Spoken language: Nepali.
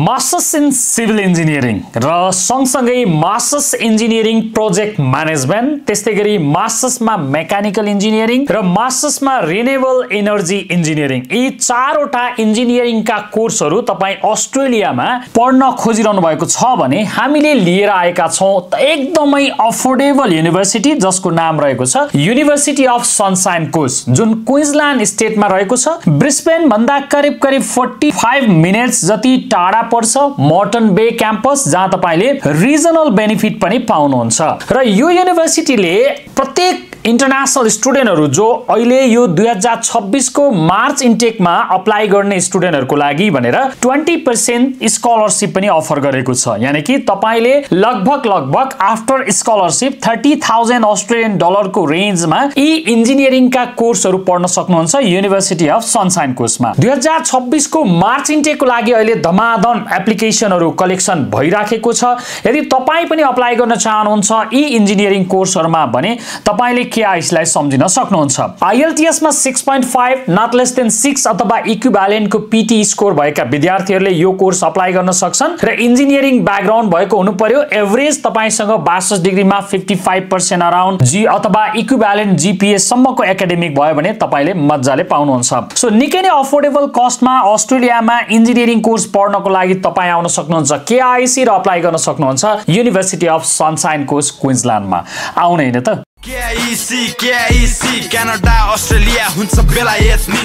मास्टर्स इन सिभिल इन्जिनियरिङ र सँगसँगै मास्टर्स इन्जिनियरिङ प्रोजेक्ट म्यानेजमेन्ट, त्यस्तै गरी मास्टर्समा मेकानिकल इन्जिनियरिङ र मास्टर्समा रिन्युएबल एनर्जी इन्जिनियरिङ, यी चारवटा इन्जिनियरिङका कोर्सहरू तपाईँ अस्ट्रेलियामा पढ्न खोजिरहनु भएको छ भने हामीले लिएर आएका छौँ एकदमै अफोर्डेबल युनिभर्सिटी जसको नाम रहेको छ युनिभर्सिटी अफ सनसाइन कोस्ट, जुन क्विन्सल्यान्ड स्टेटमा रहेको छ। ब्रिस्बेन भन्दा करिब 45 मिनेट्स जति टाढा पर्छ मोर्टन बे क्याम्पस, जहाँ तपाईले रिजनल बेनिफिट पनि पाउनुहुन्छ। र यो युनिभर्सिटीले प्रत्येक इन्टरनेशनल स्टुडेन्टहरू जो अहिले यो 2026 को मार्च इन्टेकमा अप्लाई गर्ने स्टुडेन्टहरूको लागि भनेर 20% स्कलरशिप पनि अफर गरेको छ। यानी कि तपाईले लगभग आफ्टर स्कलरशिप 30,000 अस्ट्रेलियन डलर को रेन्जमा यी इन्जिनियरिङका कोर्सहरू पढ्न सक्नुहुन्छ युनिभर्सिटी अफ सनसाइन कोस्टमा। 2026 को मार्च इन्टेकको लागि अहिले धमाधम एप्लिकेसनहरू कलेक्सन भइराखेको छ। यदि तपाई पनि अप्लाई गर्न चाहनुहुन्छ यी इन्जिनियरिङ कोर्सहरूमा भने तपाईले केआईएसलाई सम्झिन सक्नुहुन्छ। आईएलटीएस मा 6.5 नट लेस देन 6 अथवा इक्विभ्यालेन्ट को पीटी स्कोर भएका विद्यार्थीहरूले यो कोर्स अप्लाई गर्न सक्छन् र इन्जिनियरिङ ब्याकग्राउन्ड भएको हुनु पर्यो। एभरेज तपाईसँग मास्टर्स डिग्रीमा 55% अराउन्ड जी अथवा इक्विभ्यालेन्ट जीपीए सम्मको एकाडेमिक भयो भने तपाईले मज्जाले पाउनुहुन्छ। सो निकै नै अफोर्डेबल कस्टमा अस्ट्रेलियामा इन्जिनियरिङ कोर्स पढ्नको लागि तपाई आउन सक्नुहुन्छ केआईसी र अप्लाई गर्न सक्नुहुन्छ युनिभर्सिटी अफ सनसाइन कोस्ट क्विन्सल्यान्डमा। आउने हैन त KIEC क्यानाडा अस्ट्रेलिया हुन्छ बेलायत नि।